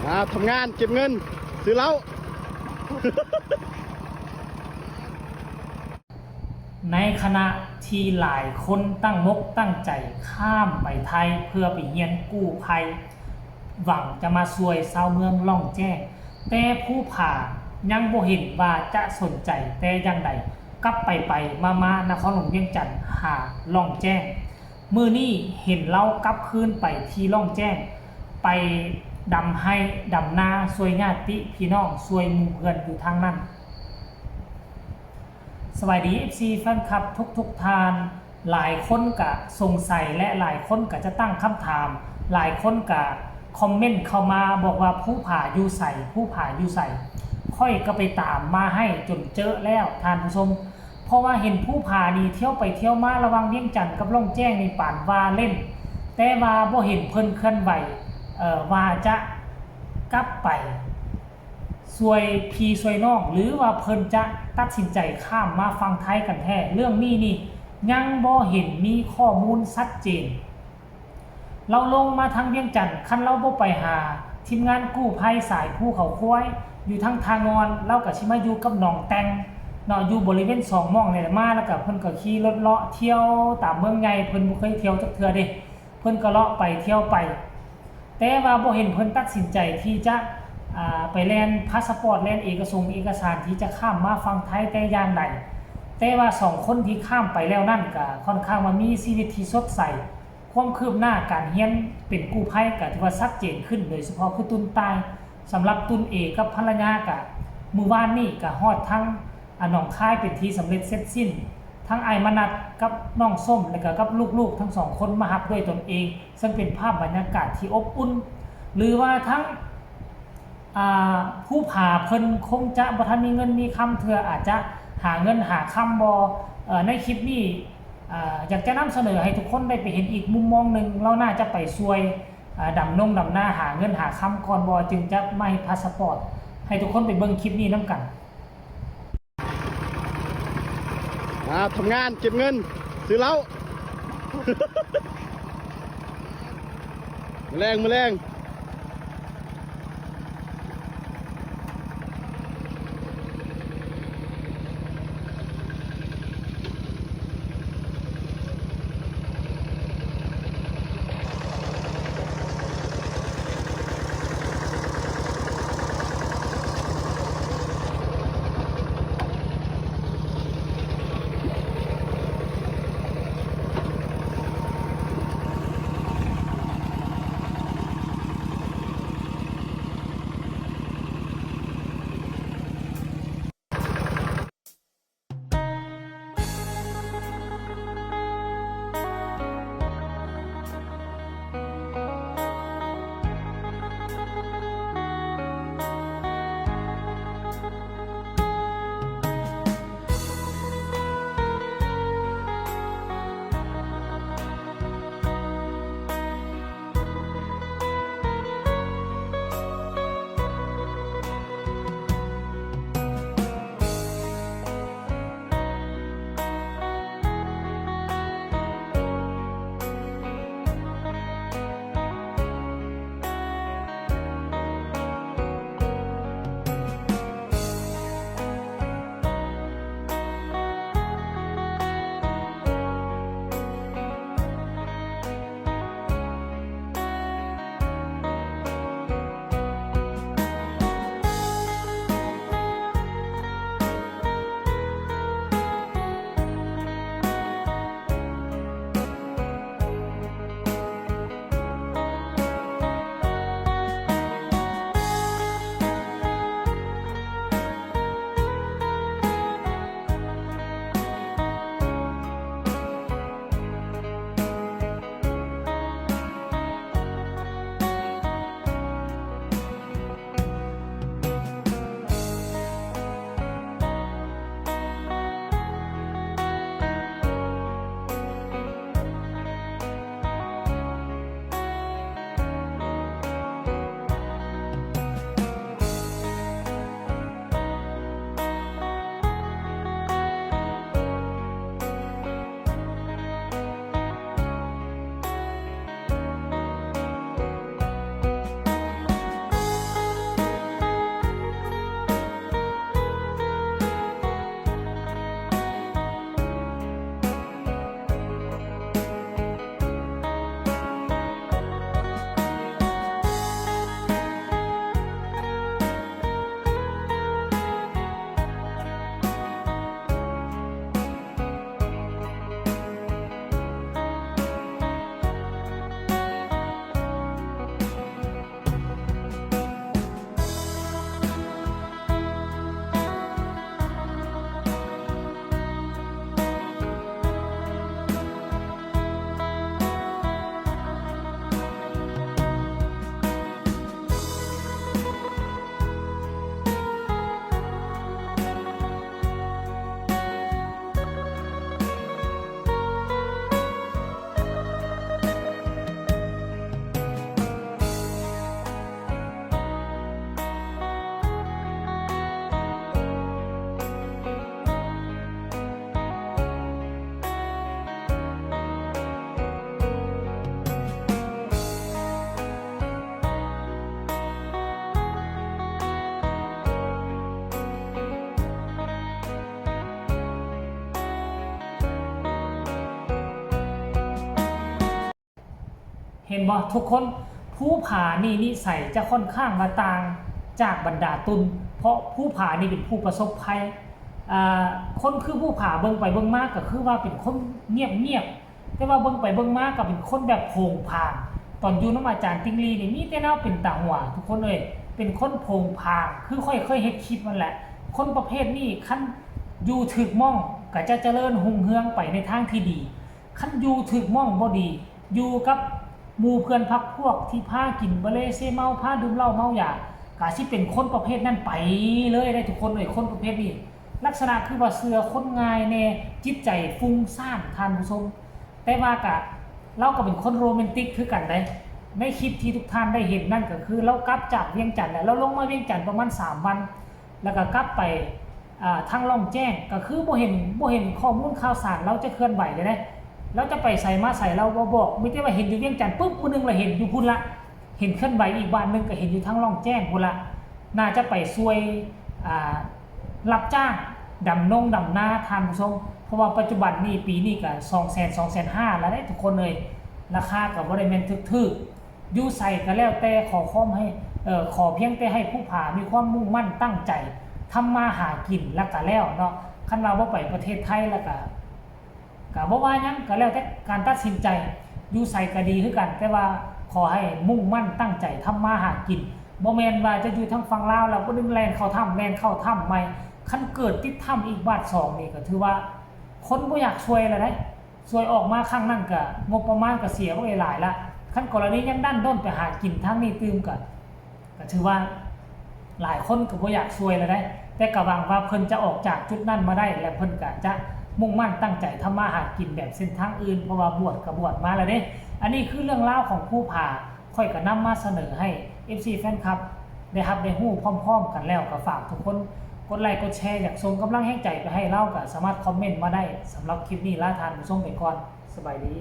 ຫາທຳງານເກັບເງິນຊື້ເຫຼົ້າ. ໃນຂະນະທີ່ຫຼາຍຄົນຕັ້ງມົກຕັ້ງໃຈຂ້າມໄປໄທເພື່ອໄປຮຽນກູ້ໄພ ຫວັງຈະມາຊ່ວຍຊາວເມືອງລ່ອງແຈ້ງ, ແຕ່ພູຜາຍັງບໍ່ເຫັນວ່າຈະສົນໃຈແຕ່ຢ່າງໃດ, ກັບໄປໄປມາມານະຄອນຫຼວງວຽງຈັນຫາລ່ອງແຈ້ງ. ມື້ນີ້ເຫັນລາວກັບຄືນໄປທີ່ລ່ອງແຈ້ງ, ໄປດຳໄຮ່ດຳນາ ຊ່ວຍຍາດຕິພີ່ນ້ອງ ຊ່ວຍໝູ່ເພື່ອນຢູ່ທາງນັ້ນ. ສະບາຍດີ ເອັຟຊີ ແຟນຄລັບທຸກໆທ່ານ. ຫຼາຍຄົນກະສົງໄສ ແລະ ຫຼາຍຄົນກະຈະຕັ້ງຄຳຖາມ, ຫຼາຍຄົນກະຄອມເມັນເຂົ້າມາບອກວ່າ ພູຜາຢູ່ໃສ? ພູຜາຢູ່ໃສ? ຂ້ອຍກະໄປຕາມມາໃຫ້ຈົນເຈີແລ້ວທ່ານຜູ້ຊົມ. ເພາະວ່າເຫັນພູຜານີ້ທ່ຽວໄປທ່ຽວມາລະຫວ່າງວຽງຈັນກັບລ່ອງແຈ້ງນີ້ປານວ່າເລ່ນ, ແຕ່ວ່າບໍ່ເຫັນເພິ່ນເຄື່ອນໄຫວ ເອີ ວ່າຈະກັບໄປ ຊ່ວຍພີ່ຊ່ວຍນ້ອງ ຫຼືວ່າເພິ່ນຈະຕັດສິນໃຈຂ້າມມາຝັ່ງໄທກັນແທ້. ເລື່ອງນີ້ນີ້ຍັງບໍ່ເຫັນມີຂໍ້ມູນຊັດເຈນ. ລາວລົງມາທາງວຽງຈັນ, ຄັນລາວບໍ່ໄປຫາທີມງານກູ້ໄພສາຍພູເຂົາຄວາຍ ຢູ່ທາງທ່າງ່ອນ, ລາວກະຊິມາຢູ່ກັບໜອງແຕ່ງເນາະ, ຢູ່ບໍລິເວນສອງໝ່ອງນີ້ແຫຼະ. ມາແລ້ວກະເພິ່ນກະຂີ່ລົດເລາະທ່ຽວຕາມເມືອງໃຫຍ່, ເພິ່ນບໍ່ເຄີຍທ່ຽວຈັກເທື່ອເດ້, ເພິ່ນກະເລາະໄປທ່ຽວໄປ. ແຕ່ວ່າບໍ່ເຫັນເພິ່ນຕັດສິນໃຈທີ່ຈະ ອາ ໄປແລ່ນພາສະປອດ ແລ່ນເອກະສົງເອກະສານທີ່ຈະຂ້າມມາຝັ່ງໄທແຕ່ຢ່າງໃດ. ແຕ່ວ່າສອງຄົນທີ່ຂ້າມໄປແລ້ວນັ້ນກະຄ່ອນຂ້າງວ່າມີຊີວິດທີ່ສົດໃສ, ຄວາມຄືບໜ້າການຮຽນເປັນກູ້ໄພກະຖືວ່າຊັດເຈນຂຶ້ນ, ໂດຍສະເພາະຄືຕຸນຕ່າຍ. ສຳລັບຕຸນເອກັບພັນລະຍາກະ ມື້ວານນີ້ກະຮອດທາງ ອາ ໜອງຄາຍເປັນທີ່ສຳເລັດເສັດສິ້ນ. ທັງອ້າຍມະນັດກັບນ້ອງສົ້ມ ແລະກະກັບລູກໆທັງສອງຄົນມາຮັບດ້ວຍຕົນເອງ, ເຊິ່ງເປັນພາບບັນຍາກາດທີ່ອົບອຸ່ນ. ຫຼືວ່າທັງ ອາ ພູຜາເພິ່ນຄົງຈະບໍ່ທັນມີເງິນມີຄຳເທື່ອ, ອາດຈະຫາເງິນຫາຄຳບໍ່. ເອີ ໃນຄລິບນີ້ ອາ ຢາກຈະນຳສະເໜີໃຫ້ທຸກຄົນໄດ້ໄປເຫັນອີກມຸມມອງໜຶ່ງ, ລາວໜ້າຈະໄປຊ່ວຍ ອາ ດຳນົງດຳນາ ຫາເງິນຫາຄຳກ່ອນບໍ່ ຈຶ່ງຈະມາເຮັດພາສະປອດ. ໃຫ້ທຸກຄົນໄປເບິ່ງຄລິບນີ້ນຳກັນ. ຫາທຳງານເກັບເງິນຊື້ເຫຼົ້າ ມື້ແລງ ມື້ແລງ. ເ ເຫັນບໍ່ທຸກຄົນ? ພູຜານີ້ນິໄສຈະຂ້ອນຂ້າງວ່າຕ່າງຈາກບັນດາຕຸນ ເພາະພູຜານີ້ເປັນຜູ້ປະສົບໄພ. ອາ ຄົນຄືພູຜາເບິ່ງໄປເບິ່ງມາກໍຄືວ່າເປັນຄົນງຽບໆ ແຕ່ວ່າເບິ່ງໄປເບິ່ງມາກໍເປັນຄົນແບບໂຜງຜາງ. ຕອນຢູ່ນຳອາຈານຕິ່ງລີນີ້ມີແຕ່ແນວເປັນຕາຫົວ ທຸກຄົນເອີຍ, ເປັນຄົນໂຜງຜາງ ຄືຂ້ອຍເຄີຍເຮັດຄລິບນັ້ນແຫຼະ. ຄົນປະເພດນີ້ຄັນຢູ່ຖືກໝ່ອງກໍຈະຈະເລີນຮຸ່ງເຮືອງໄປໃນທາງທີ່ດີ. ຄັນຢູ່ຖືກໝ່ອງບໍ່ດີ ຢູ່ກັບໝູ່ເພື່ອນພັກພວກທີ່ພາກິນບະເລເຊເມົາ ພາດື່ມເຫຼົ້າເມົາຢາ ກະຊິເປັນຄົນປະເພດນັ້ນໄປເລີຍເດ້ທຸກຄົນເອີຍ. ຄົນປະເພດນີ້ລັກສະນະຄືວ່າເຊື່ອຄົນງ່າຍແດ່, ຈິດໃຈຟຸ້ງສ້ານທ່ານຜູ້ຊົມ. ແຕ່ວ່າກະ ລາວກໍເປັນຄົນໂຣແມນຕິກຄືກັນເດ້. ໃນຄລິບທີ່ທຸກທ່ານໄດ້ເຫັນນັ້ນກໍຄືລາວກັບຈາກວຽງຈັນແລ້ວ ລາວລົງມາວຽງຈັນປະມານສາມວັນ ແລ້ວກໍກັບໄປ ອາ ທາງລ່ອງແຈ້ງ ກໍຄືບໍ່ເຫັນ ບໍ່ເຫັນຂໍ້ມູນຂ່າວສານລາວຈະເຄື່ອນໄຫວເລີຍເດ້. ລາວຈະໄປໃສມາໃສລາວບໍ່ບອກ ມີແຕ່ວ່າເຫັນຢູ່ວຽງຈັນປຶບ ມື້ໜຶ່ງລະເຫັນຢູ່ພຸ້ນລະ ເຫັນເຄື່ອນໄຫວອີກບ້ານໜຶ່ງ ກໍເຫັນຢູ່ທາງລ່ອງແຈ້ງພຸ້ນລະ. ໜ້າຈະໄປຊ່ວຍ ອາ ຮັບຈ້າງດຳນົງດຳນາທ່ານຜູ້ຊົມ ເພາະວ່າປັດຈຸບັນນີ້ ປີນີ້ກໍສອງແສນ ສອງແສນຫ້າລະເດ້ທຸກຄົນເອີຍ. ລາຄາກໍບໍ່ໄດ້ແມ່ນຖືກໆ ຢູ່ໃສກໍແລ້ວແຕ່ ຂໍຄວາມໃຫ້ ເອີ ຂໍພຽງແຕ່ໃຫ້ພູຜາມີຄວາມມຸ່ງໝັ້ນຕັ້ງໃຈທຳມາຫາກິນລະກະແລ້ວເນາະ. ຄັນວ່າບໍ່ໄປປະເທດໄທລະກະ ກະບໍ່ວ່າຫຍັງ ກະແລ້ວແຕ່ການຕັດສິນໃຈ. ຢູ່ໃສກະດີຄືກັນ ແຕ່ວ່າຂໍໃຫ້ມຸ່ງໝັ້ນຕັ້ງໃຈທຳມາຫາກິນ. ບໍ່ແມ່ນວ່າຈະຢູ່ທາງຝັ່ງລາວແລ້ວຜູ້ໜຶ່ງແລ່ນເຂົ້າຖ້ຳ ແລ່ນເຂົ້າຖ້ຳໃໝ່. ຄັນເກີດຕິດຖ້ຳອີກບາດສອງນີ້ ກະຖືວ່າຄົນບໍ່ຢາກຊ່ວຍລະເດ້. ຊ່ວຍອອກມາຄັ້ງນັ້ນກະງົບປະມານກະເສຍບັກຫຼາຍໆລະ. ຄັນກໍລະນີຍັງດັ້ນດ້ນໄປຫາກິນທາງນີ້ຕື່ມກະ ກະຖືວ່າຫຼາຍຄົນກໍບໍ່ຢາກຊ່ວຍລະເດ້. ແຕ່ກະຫວັງວ່າເພິ່ນຈະອອກຈາກຈຸດນັ້ນມາໄດ້ ແລະ ເພິ່ນກະຈະມຸ່ງໝັ້ນຕັ້ງໃຈທຳມາຫາກິນແບບເສັ້ນທາງອື່ນ ເພາະວ່າບວດກະບວດມາລະເດ້. ອັນນີ້ຄືເລື່ອງລາວຂອງພູຜາ ຂ້ອຍກໍນຳມາສະເໜີໃຫ້ເອັຟຊີແຟນຄລັບໄດ້ຮັບໄດ້ຮູ້ພ້ອມໆກັນແລ້ວ. ກໍຝາກທຸກຄົນກົດໄລກົດແຊ ຢາກສົ່ງກຳລັງແຮງໃຈໄປໃຫ້ລາວ ກໍສາມາດຄອມເມັນມາໄດ້. ສຳລັບຄລິບນີ້ລາທ່ານຜູ້ຊົມໄປກ່ອນ. ສະບາຍດີ.